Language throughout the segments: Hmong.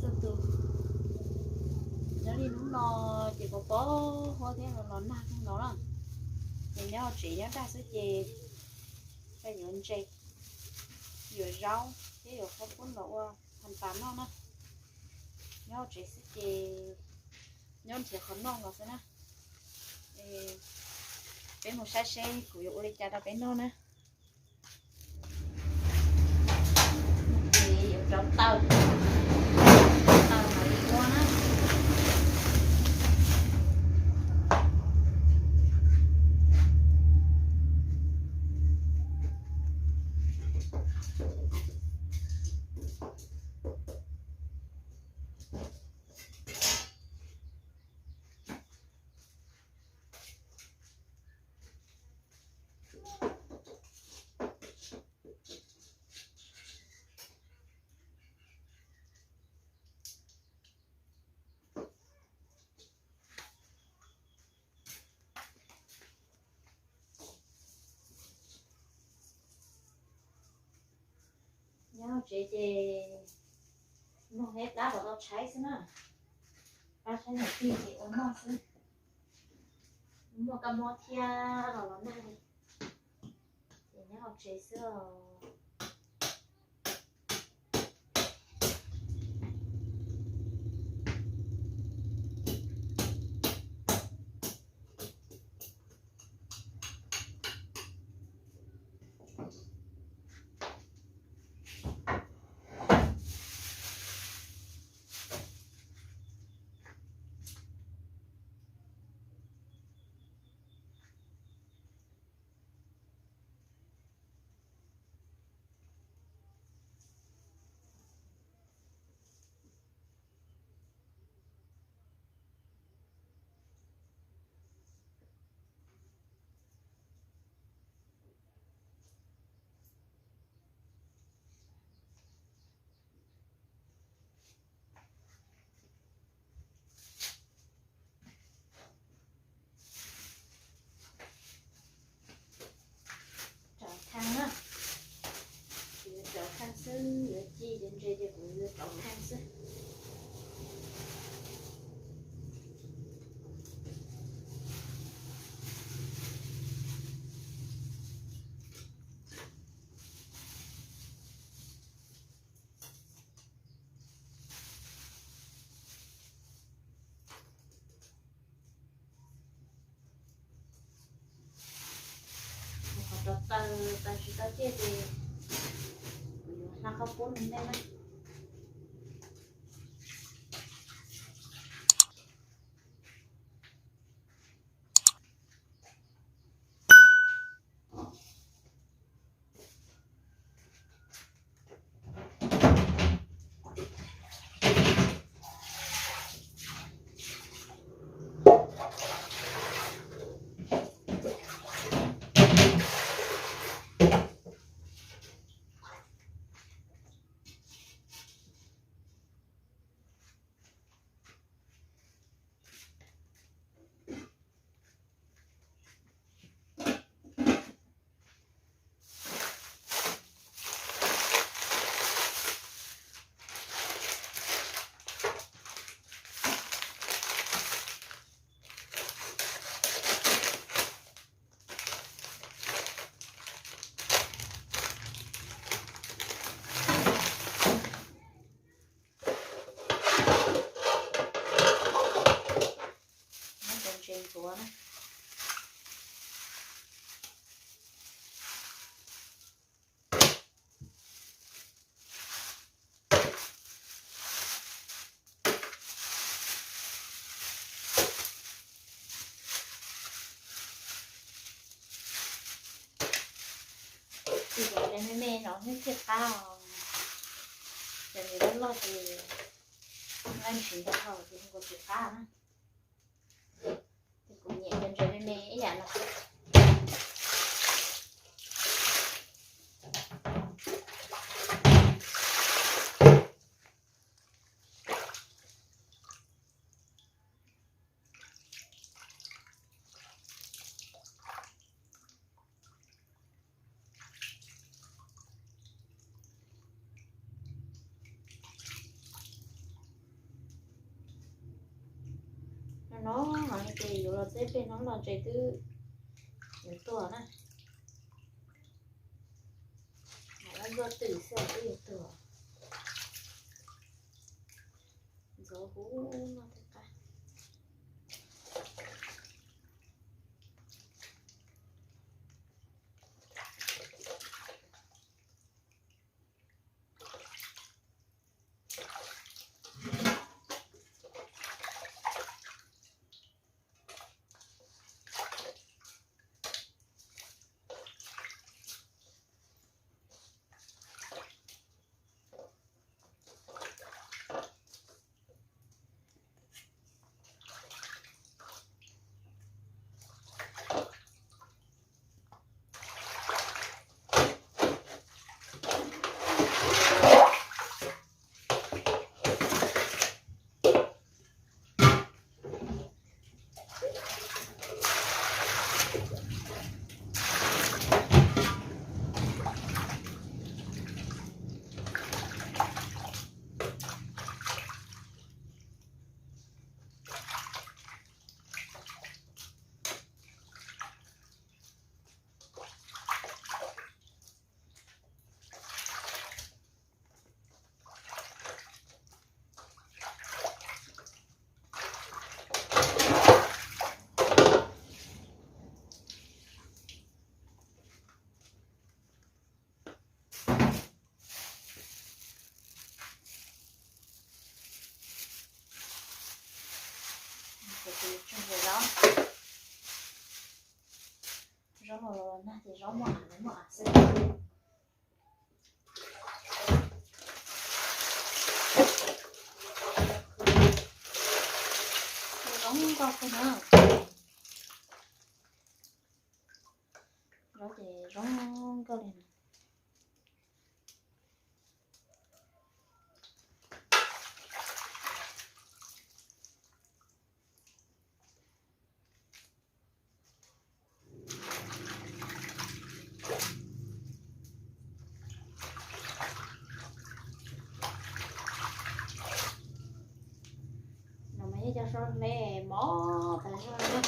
Txog tus, nyob li hnub no ces pos pos huab thiab los nag kawg nkaus na. Ces nyob hauv tsev nyob dag xwb ces peb yuav ntses, yuav zaub thiab yuav qhaub poob los ua pha tas noj na. Nyob hauv tsev xwb ces nyob nrhiav qhov noj nkaus xwb na. Peb mus saib seb kuv yuav ua li cas rau peb noj na. Ces yuav rauv taws, taws mam li ua na. Nyob hauv tsev ces noj thiab dab los tau tshaib xwb na. Pab saib niam tij ces ua noj xwb. Muaj kab mob thiab los los nag li, ces nyob hauv tsev xwb os. Rauv thaj na, kuv yuav rauv thaj xwb, yuav ci yuav ntses ces kuv yuav rauv thaj xwb. Qhov rauv taws, taws tsis tau ciaj ces kuv yuav hla qhov pub no nej na. Muab cov ntses ntxuav na. Tus me me no nws thiaj qab os. Cov ntses loj loj ces nqaij ntshiv ntau dhau ces nws kuj tsis qab na. Ces kuv nyiam cov ntses me me ib yam no. Ces yuav los txog peb hnub los ntshe twb yuav tuag na. Mam li ntxuaj twm xwb twb yuav tuag. Ntxuav huv noj thiaj qab. Zaub los nag ces zaub muaj av los muaj av xwb. Zaub nkauj kawg na. Zaub ces zoo nkauj li na. No mas yog cov zaub me mos tas zog na.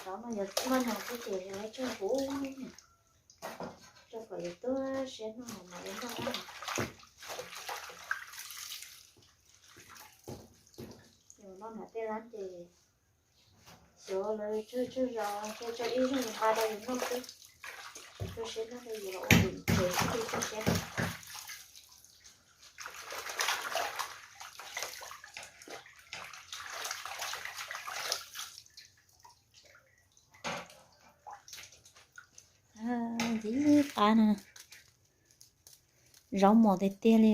Zaub no yog muaj noog xwb ces yuav tsum huv, rau kom yuav tuaj siab noj mas yuav noj na. Yus noj nram tej lab ces xyov lawv tsawg tsawg zaus, tsawg tsawg ib zaug nqa rau yus noj xwb. Tsis tuaj siab noj li yus los ua yus ntses xwb twb tuaj siab noj. Ntxim qab na, zaub mos tiag tiag li.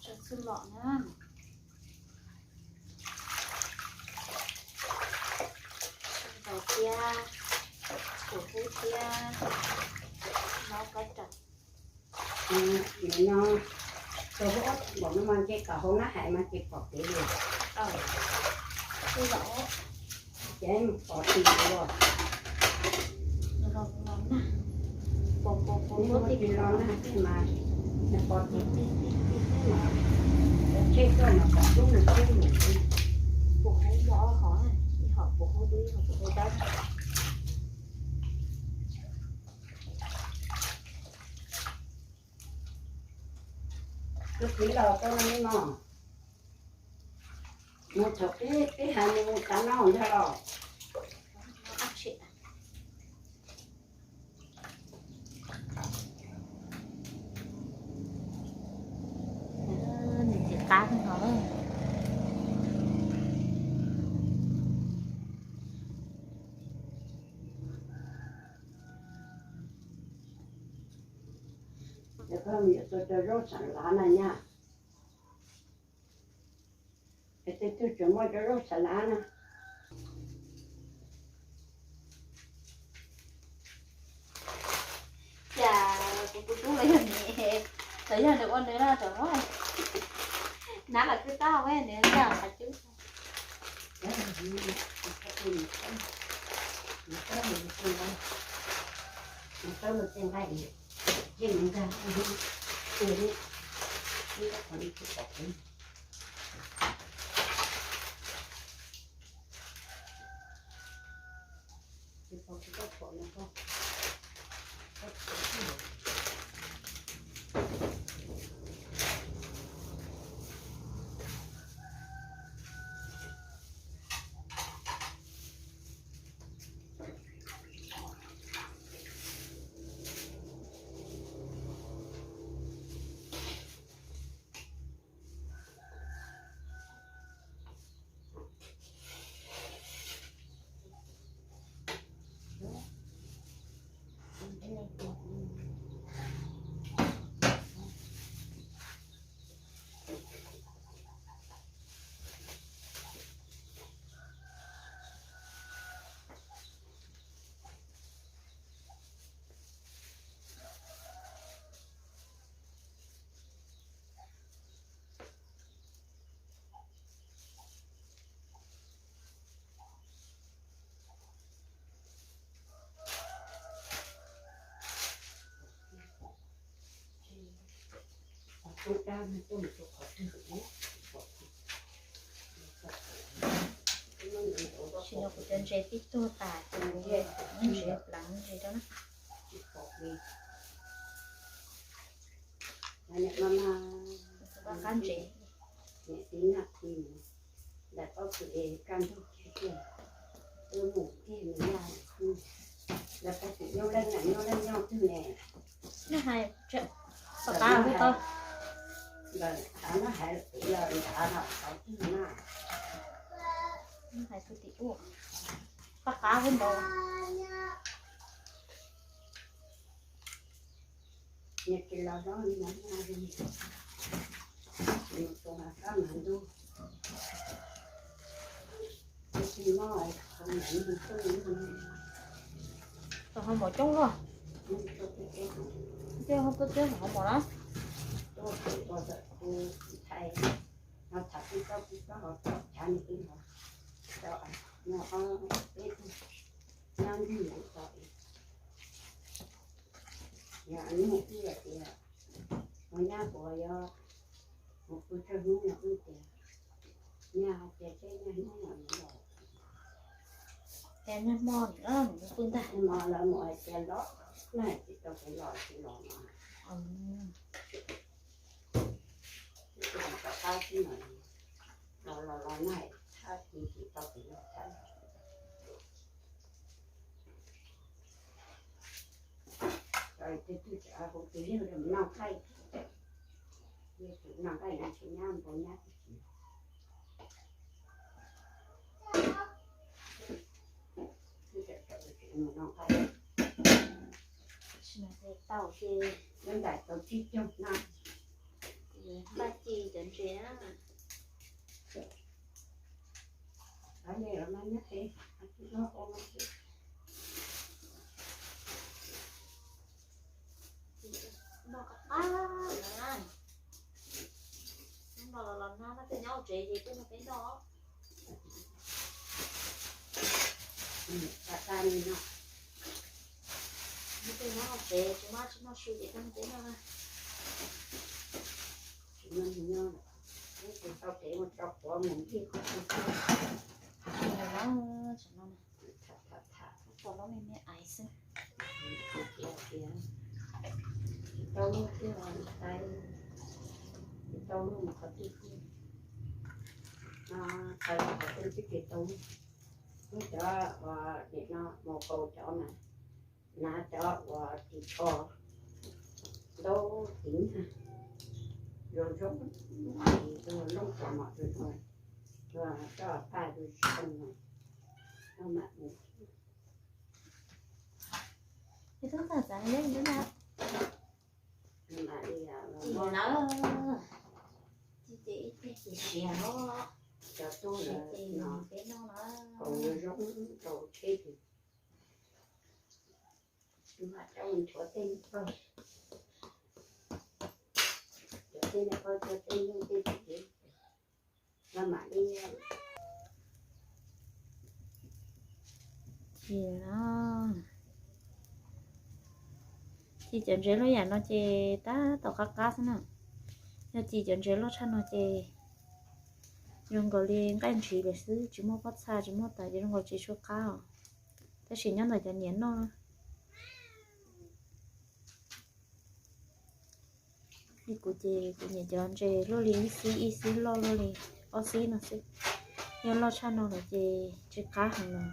Tso txhuj lom na. Tso ntau thiab, kuv hub thiab, nov koj ram. Nim no tso hub ob npaum no mas ntshe kom hauv nab hais mas ces pom kev li. Ces pom tis li os. Nws ho tis los nag thiab mas, nws pom tis tis tis tis thiab mas, cov tsheb tuaj mas kom hlub nws thiab nws. Kuv hub muaj ob hom, ib hom kuv hub dub, ib hom kuv hub dawb. Tus txiv los tau no li no, mus thaum peb, peb hais mus tav no ntag los. Nws txiv qab no. Ces koj yuav tua cov zaub xav lav na nyab. Es tej tug tseem muaj cov zaub xav lav na. Cas kuv tus tub los yog nws, los yog nws ua nws no rau no. Nab los twb tab ua nws tab qhov cub. Sim no kuv cov ntses twb tuag tas ces kuv muab ntses pleev ntses rau na. Qab ntses. Nyob hais, pab qab hu tau. Nyob hais tus tim ub, pab qab hu ntau. Tau ho mov coob luaj. Tej ho tuaj teb ho mov na. Yog hnub ib tias, mus nyab puas yog mus pw tsawg hnub no wb tias, nyab hais tias seb nyab hnub no yuav los. Ces nyab hmo no mus pw ntag. Hmo lawv mus hais tias los, nag tsis tau kev los tsis los no. Twb tsis tau qab xwb no, los los los nag thab tsis tau kev los thab. Cov twg twb tsis hu tus yawg los noj qaij, yog tus noj qaij no tsis nyab npau nyab tib si. Twb tsis mus noj qaij, tsis mas tau ces nyob ntais tau tsib caug na. Npaj ci cov ntses na. Noj qab qab na. Noj los los nag no tej nyob hauv tsev ces kuj nrog peb noj. Qab qab li no. Tej nyob hauv tsev tsis muaj dab tsi noj su ces kuj nrog peb noj na. Tsis muaj dab tsi noj, peb tsis tau kev mus tso quav mus ncig qhov twg. Tsis muaj dab tsi noj na. Tham tham tham, tau lub me me aiv xwb. Tsis tau lub twg los tais, tsis Tau mus qhov twg, no, tau mus qhov twg twb tsis tau. Muab cov uas nim no mus kaus cov mas, hnav cov uas ris tsho ntaub tiv na, zoo zoo, ris zoo loj tso mom zoo zoo, tso paj zoo zoo no mam mus. Ib tug tag txav ne, ib tug na. Mam li, ib tug na, ces ib teg ces siav os. Cov tub siav ces no peb noj na. Kaus zoo rau tsheb ces mam rau nchuav tej npawg, nchuav tej npawg, nchuav tej npawg tej txiv, mam li. Ci cov ntses loj yam no ces tab tom qab qab xwb na. Yog ci cov ntses loj tshaj no ces zoo nkaus li nqaij ntshiv lawm xwb, tsis muaj pob txha tsis muaj tas ces zoo nkaus tsis tshua qab os. Tab sis nyob ntawm cov niam noj. Li kuv ces kuv nyiam cov ntses luaj li ib xib ib xib loj luaj li ob xib no xwb. Yog loj tshaj no lawm ces tsis qab heev lawm.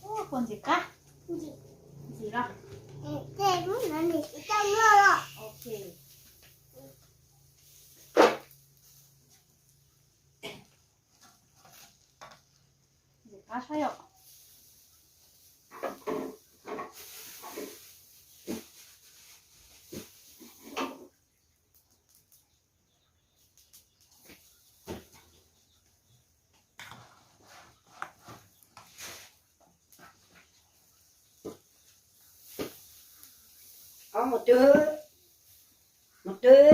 Ua kua ntxim qab. Ntxim los? Ok. Ntxim qab saib yom. Mus twg, mus twg.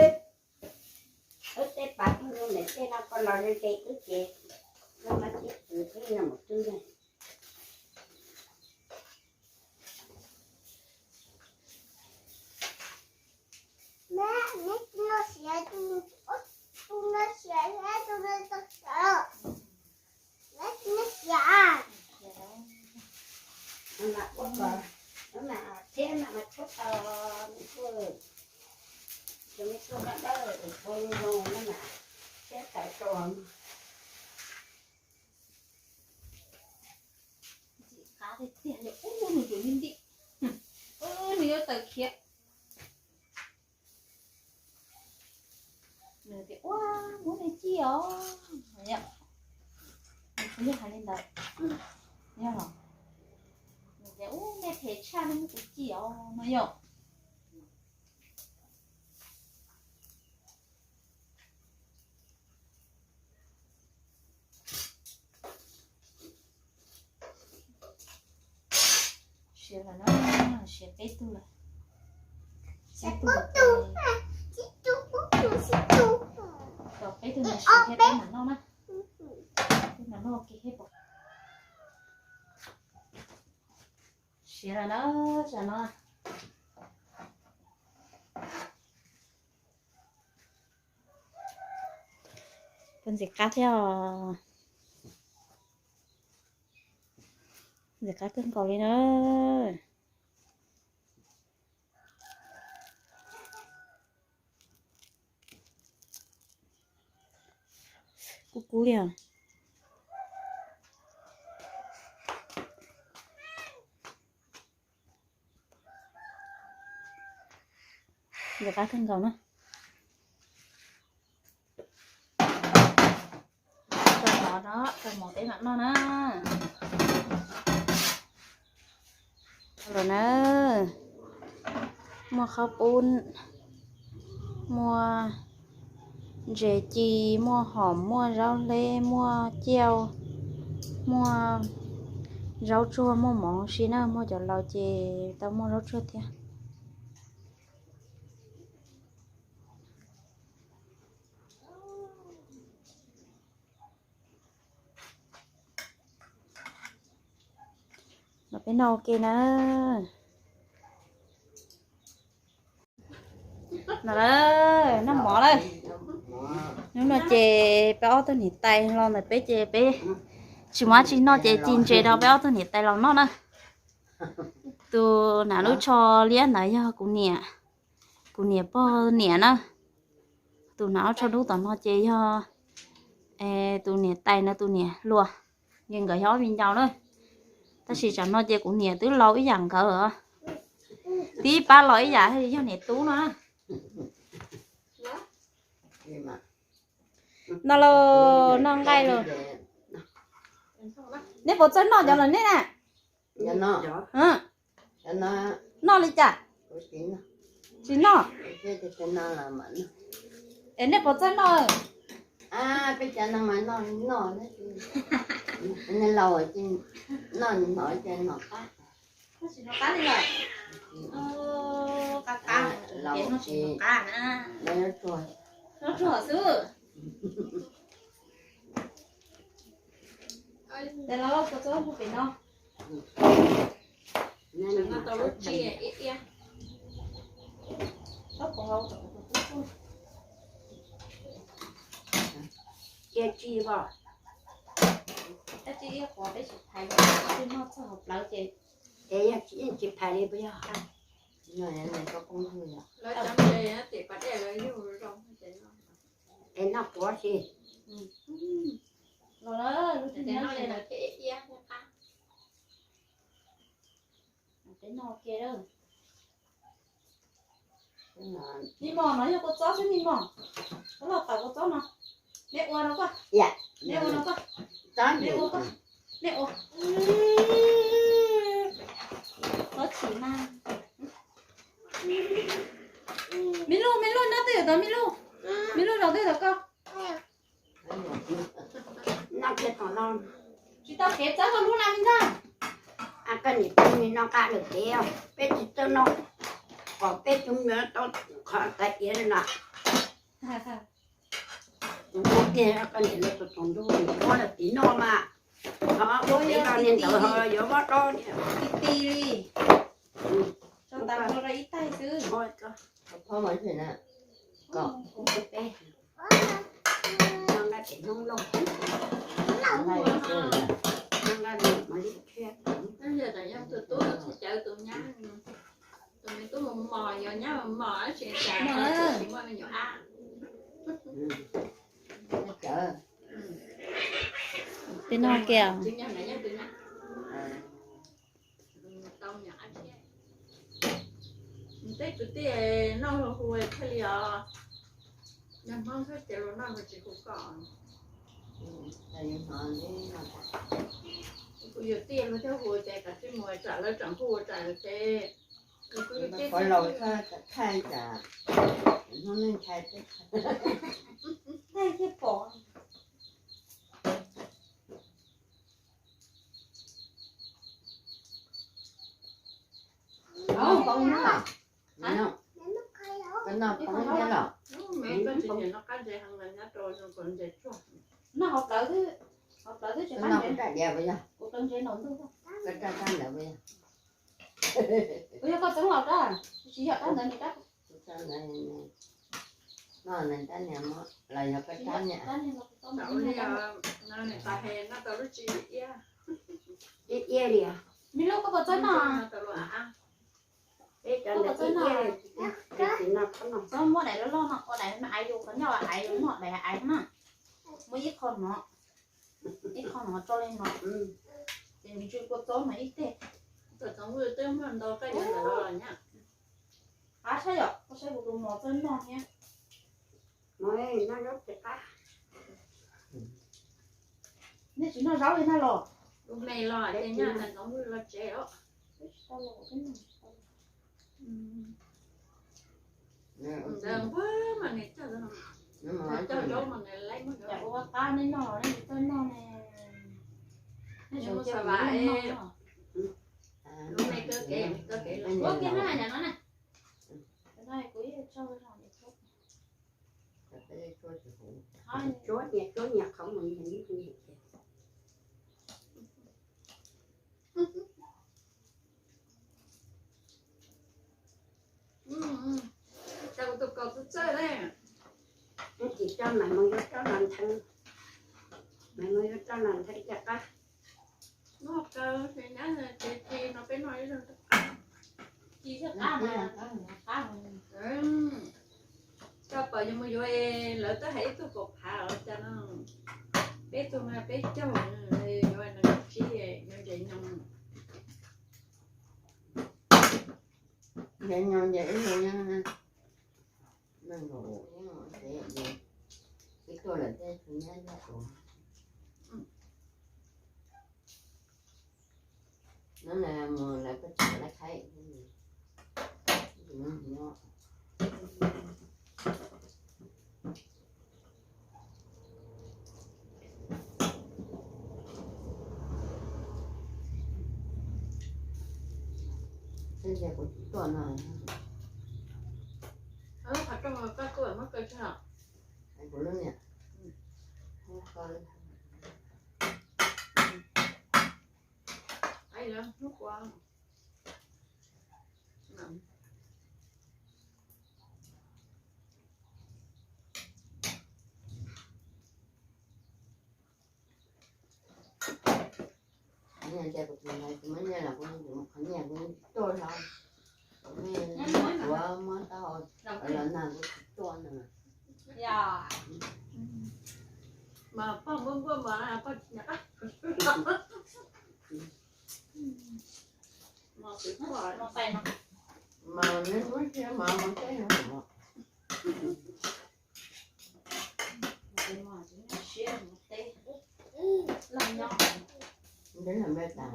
Wb tej pas twg zoo, niam tej no koj los ze ze wb ces koj mam tib tw twb no mus twg ne. Mas ua kom, mas thiab mas mas tshuab tau, tus me tub dawb dawb tus pua zoo no mas thiab tawm rau. Ntxim qab tiag tiag li, ub nws yuav nti nti, ub nws yuav tawm khiav. Nws tias ua muab nej ci os, yog, nws kuj yog hais li ntawd, yog los, nws tias ub nej phem tshaj nej muab kuv ci os no yog. Siav lawm na, siav peb tug lawm. Siav peb tug, peb tug no siav thiab peb mam noj na. Peb mam noj ua ke thiab pom. Tiav lawm na, tsam no. Koj ntxim qab thiab os. Ntxim qab kawg nkaus li na. Kub kub li os. Ntxim qab kawg nkaus na. Rau mov no, rau mov peb mam noj na. Los na, muaj qhaub pub, muaj ntses ci, muaj hom, muaj zaub hleb, muaj ciaj, muaj zaub tsuag, muaj mov si na, muaj cov laus ces tau muaj zaub tsuag thiab. Los peb noj ua ke na. No lawm, noj mov lawm. Hnub no ces peb ob tug niam tais los ntawm peb ces peb tsis muaj dab tsi noj ces ci ntses rau peb ob tug niam tais los noj na. Tus hnav lub tsho liab ntawd yog kuv niam, kuv niam pog niam na. Tus hnav lub tsho dub tom no ces yog tus niam tais no tus niam hluas, nkawd yog ob viv ncaus na. Tab sis tsam no ces kuv niam twb laus ib yam nkawd, tib pab los ib yam yog niam tub no na. No los noj nqaij los. Neb puas txawj noj cov no neb na? Noj li cas? Tsis noj. Es nej puas txawj noj? Laus, qab li lawm. Qab qab, qab na. Noj tsuag xwb. Tes los kua txob hu pem no. Tau lub tsi iab iab. Cia tsi os. Tab tsi ib qhuav peb tsis phais, tsis noj txog hauv plawv ces. Es yog tsis phais li puas yog? Lawv cov ntses tim pas dej lawv yug zoo. Es noj quav si. Los lawm, lub tsis noj ntses lawm thiaj iab thiaj qab. Peb noj ke lawm. Ni mos no yog kua txob xwb ni mos. Koj los tawm kua txob no. Neb ua no koj. Neb ua no koj. Neb ua koj. Neb ua. Txob chim mas. Me Luj, Me Luj, nyob twg tod Me Luj? Me Luj los twg tod koj? Noj kiag tom no. Tsis tau kev txawb koj lub na me ntxhais. Koj niam tub noj qab lawm kev, peb tsis tau noj, kom peb tus me tau qhov kav iav no. Tus ntub tiag, koj niam lawv tus tus ntub nws muab lawv tiv noj mas, ho ua kev no niag ntawd ho yuav mob dob niag. Ti ti li. Tso tas nrho rau ib taig xwb. Nqa pem hnub lauj, nqa nws mam li thiab. Yog tsis cawv tus tub tsis cawv tus nyab, tus me tub mus mos yuav nyab mus mos tsis cas, tsis muaj me nyuam ab. Peb noj kiag. Tej kwv tij noj hluas hu thiaj li os. Yog Hmoob xwb ces luag noj luag tsis hu koj. Kuv yawm tij luag thiaj hu ces kav tsij mus tsam lawv tseem hu tsam ces. Kuv laus thaij tsam Hmoob neej ntshai thiab. Thaij thiaj pom. Poob thiab los? Koj noj poob thiab los? Noj hauv plawv xwb, hauv plawv xwb tsis qab ntsev. Koj noj kuv raj diav puas yog? Koj raj tab ntawd puas yog? Kuv yog koj txeeb los rab, tsis yog rab ntawd nws rab. Kuv rab ntawd, no nws rab niag mos los yog koj rab niag. Rab niag los kuv txeeb ntawd. Iab iab li os. Me lub koj puas txawb no? Koj puas txawb no? Txawb muab daim loj loj no ua daim me aiv yus qhov ncauj aiv yus noj daim aiv na. Muab ib qho no, ib qho no tso li no. Ces nws tsw kua txob no ib teg. Qab saib yom, koj saib kuv tus mos txawb noj thiab. Nej tsis noj zaub li na los? Lub me los ces nyob ntawm ntxoov vwj los tsev os. Ntawd nquag mas nws cog, cog zaub mas nws laib muab cov ua qab nej noj los nej tsis txawj noj ne. Nej mus xav vam lub me kawg kev, kawg kev los ua kiag na, nyob no na. Kuv tso, tsuab niag, tsuab niag qhov mus tias kuv tus kaus txawj txawj ne. Tsis tso mas mus yuav rab los ntheev, mas mus yuav rab los ntheev cov qab. Noj kaw ces nyab ces ci no peb noj ib leeg rab qab. Ci thiaj qab mas qab. Koj pom yus mus yuav, lawv twb hais ib tug kaum phav los cas no, peb tug no peb caug, yuav nees nkaum tsib, yuav nce nyoos. Nce nyoos ces ib leeg nyob nees nkaum ib, ib tuaj lawm tej tus nyab nyob ua. Nov na mus lawv koj tsis lawv qhaib. Ces kuv tsis tuaj no. Qhov rooj koj tuaj muab kaw tso. Kuv lub niam. Nyiaj tias kuv tus ntawd kuv muab nyiaj los kuv tus qhov nyiaj kuv tuaj hlo. Kuv muab tau los nag kuv tsis tuaj na. Mas pog nquag nquag mas pog tsis nyiam qab. Mas neb muab siab mas mus teb no. Neb lam npaj tas.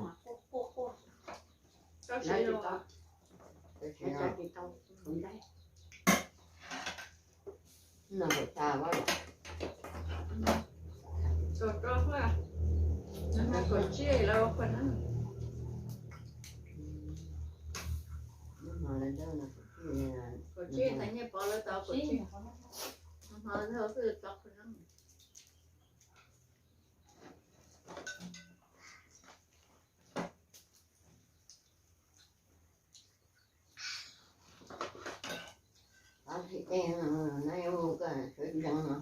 No kuv tas ua. Kaum rau, kaum tsib lawv ua qhua neeb. Kaum tsib tas nyiaj pov lawv tau kaum tsib. Hmo lawv twb tau qhua neeb. Qhov thim tej no yuav mus koj sawv tsees no.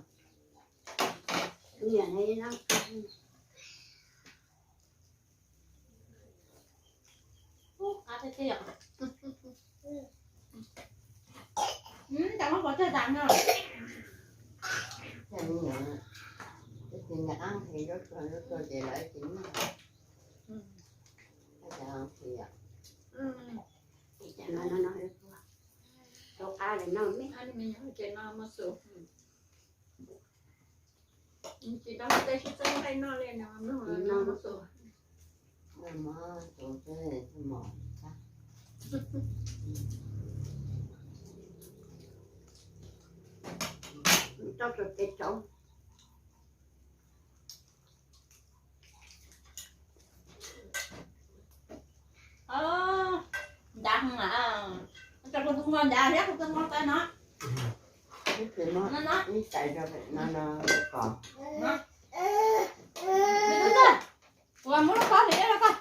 Cas muab pov tseg tas no. Cas me nyuam, tus txiv nyiam qab nqhis zaub tsuag zaub tsuag ces lawv tsis muaj. Cas nqhis yom. Rau qab lawm no me, me nyuam ces no muaj xus. Tsis tau tej sib txeeb nqaij noj li no, mloog no muaj xus. Tau tus tes tsauv. Ncav heev lawm, tso kuv tus nqos ncav thiab kuv tus nqos taw no. Ib tais rau pem no no kom. Ua muab lub pob hliv rau koj.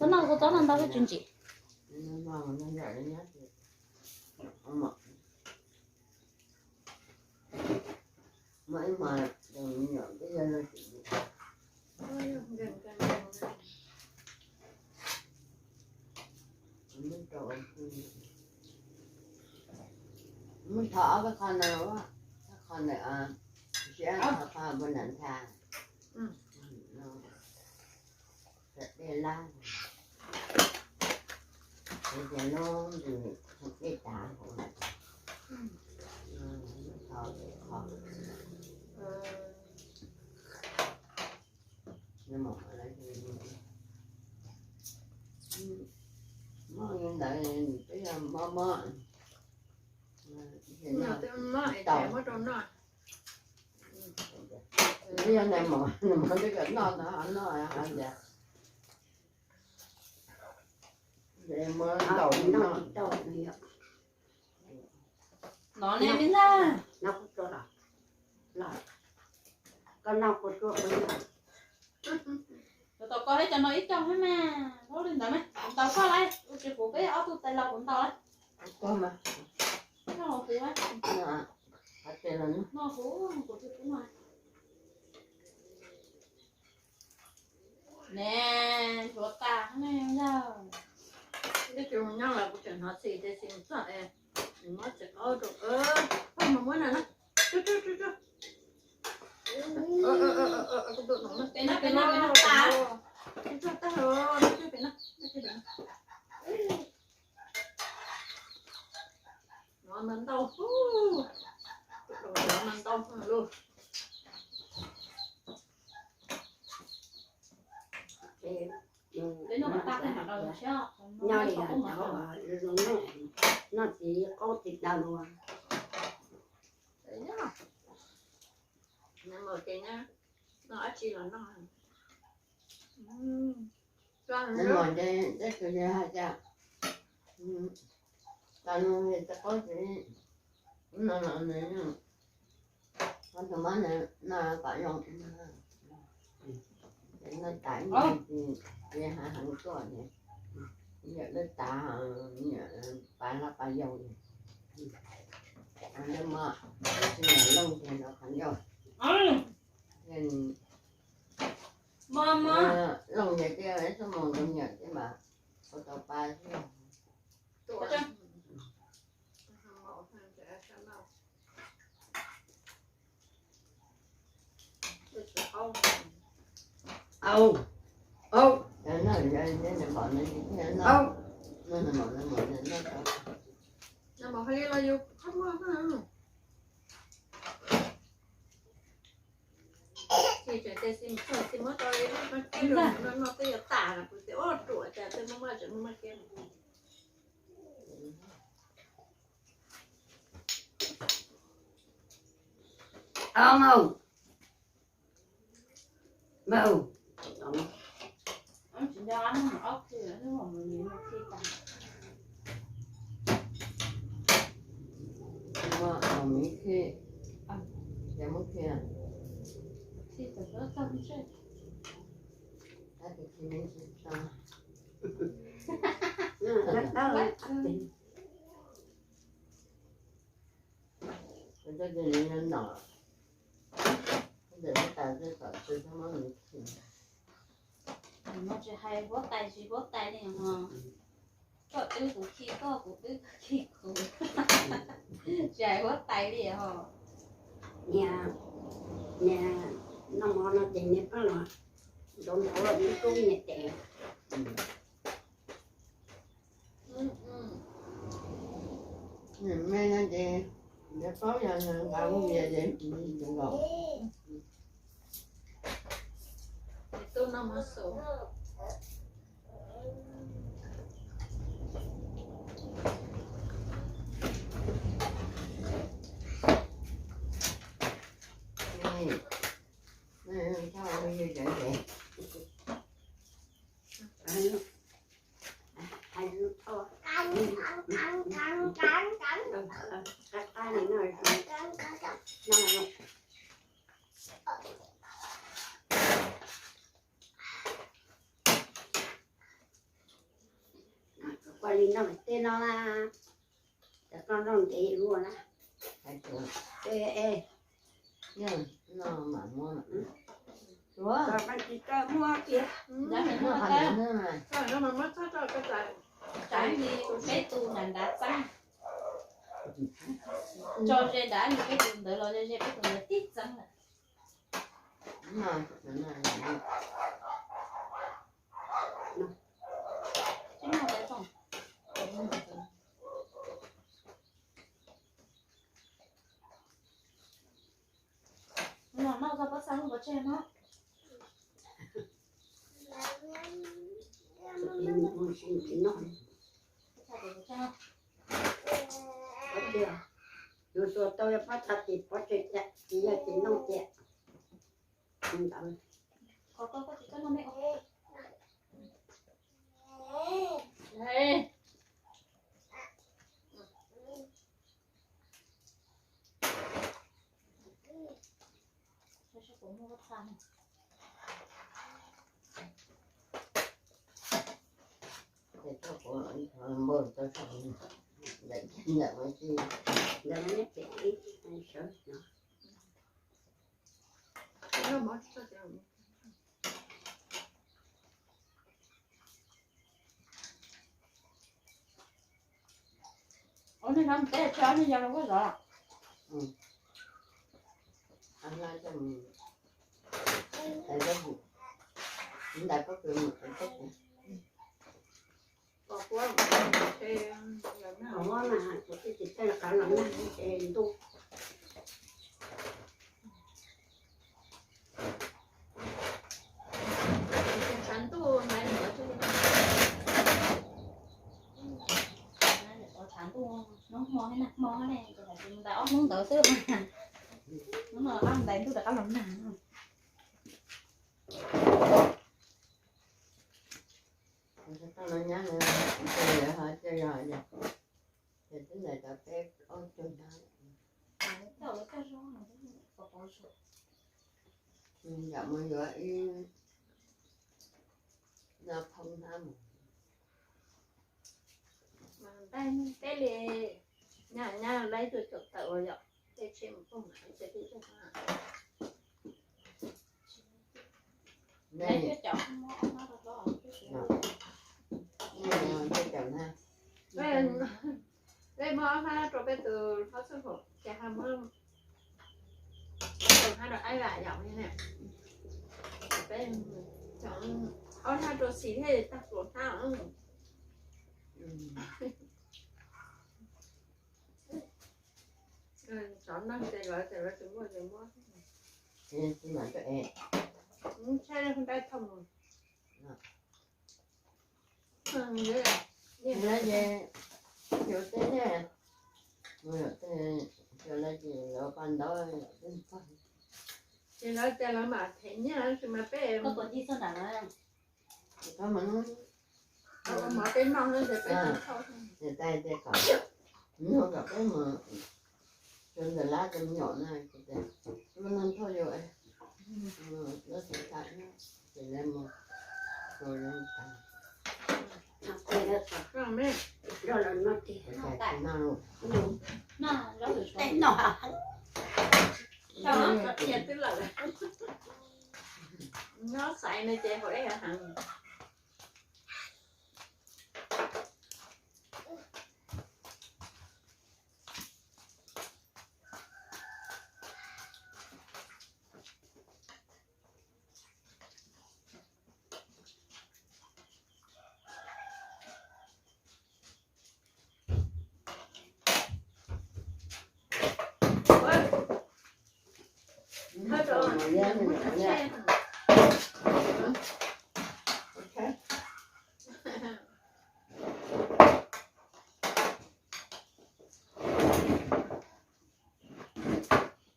Koj noj kua txob no ntau koj tsis ntsim. Muab thov ob peb qho no, qho ntawm siab, qho npua nram ntxa, dej lab, ces lub ntws dej tav hauv, thov peb qho. Mob li ntawd twb yog mob mob, twb yog nais mos, nais mos twb kom noj no noj hais tias ntaus li no. No ne me ntag. Cov tau koj thiab cov no ib co thiab mas, ua li ntawd mas kuv ntaus koj lawm, ua tsis kuv peb ob tug tais laus kuv ntaus lawm. Koj mas, koj los kuv, no kuv, kuv twb kuv no. Ne, ntxuav tas ne yog. Ib tug nyob los kuv tseem hnov txhis tias txhis txog es muab txiv qaub rau, pab mus muab na. Pem no, pem no, pem no, tas. Ntau, ntau lug. Nyob li cov zoo noj txiv qaub txiv daw los. Noj dab tsi los noj. Noj mov ces teb chaws hais tias, tas no txiv qaub txiv, no no nws, qhov tus mab nws noj kom zoo, ces noj tas ib ntsis ces hav heev tuaj ces yawm lawv tas, yawm pas laj pas yau, lawv mov, tsis yog looj ces nrov qhov ncauj. Looj ces twb ib xuab moos rau yawm thiab mas, ua tau pa xwb. Au, au, au. Ces tseem tias xi mus txog xi muab tau li lub no kib rau no no twb yuav tas lawm, kuv tias ua ruam cas twb muaj muaj tseem muaj muaj kiag. Au, au. Nws tsis hais huab tais tsis huab tais li ho. Koj twb kuv khi koj, kuv twb koj khi kuv. Tsis hais huab tais li ho. Niam, niam noj mov no ces niam pab los nrov nrov los ib kub niam tes. Nws me no ces nws paub yog nws nqa mus vias ces nkaus. Tub no mov xus. Ua li no tej no na, cov no noj ntev luaj na. Tsis tau muab tiag. Tsam li peb tus nram nrad txeeb, tso ze nrad, peb tus ntawd los ze, peb tus ntawd tib txeeb lawm. Noj txog pob txha lub pov tseg no. Yus tuav tau pob txha tim pov tseg, tsis yog tim noj tiag. Ntawd. Ua nej no teb tsho nej yog los kuj zov. Ntais pob kws mus teb. Qhov muab mas kuv twb tsis txawj qab los nag ces ntuj. Tshav ntuj mas tshav ntuj hnub hmo nag hmo ne, ces mus ntais ob hnub ntawd xwb mas hnub no rov qab ntais ntuj rov qab los nag. Tau los nyab, ces lawv ho coj yog, ces twb ntais tau peb ob cuag hnab. Yam mus yuav ib no phoo hnab mus. Ntais teb li, nyab nyab laib tuaj caum tawm ua yom, tej tshem mus poj mam ib tse tib tug. Peb muab ob hnab rau peb tus hlob xwb hauv ces ho muab tus hnab rau Aib Vam yom. Peb ob hnab rau Xis thiaj tag kaum hnab. Tsov noj ces lawv, ces lawv tsis muaj ces muab. Tshaib dab thoj mus. Lawv ces yuav tej ne, mus yom tej, lawv ces lawv pas ntawd. Ces lawv tias lawv mam them nyiaj tab sis mas peb, koj tuav ci txog nram no. Koj mus, ua mov peb noj xwb ces peb tsis thauj. Ces tais tias kom, nug kom peb mus rau ntawm lab cov me nyuam na, ces tias, lub neej thauj yus, lub xav tham, ces lawv mus rau lawv tag. Nyob xaiv no ces hauv eb heev.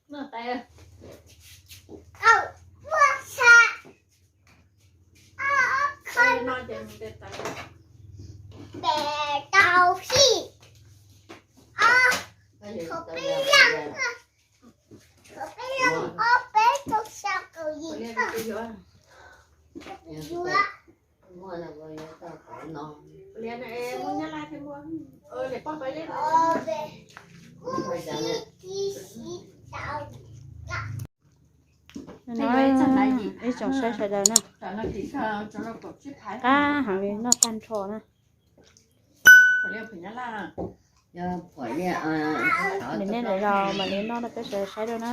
Noj tais. Tes tau si. Ib tsoom saib sawv daws na, qab heev li, noj tag nrho na. Nim nej lawm los mam li noj rau peb sawv daws saib rau na.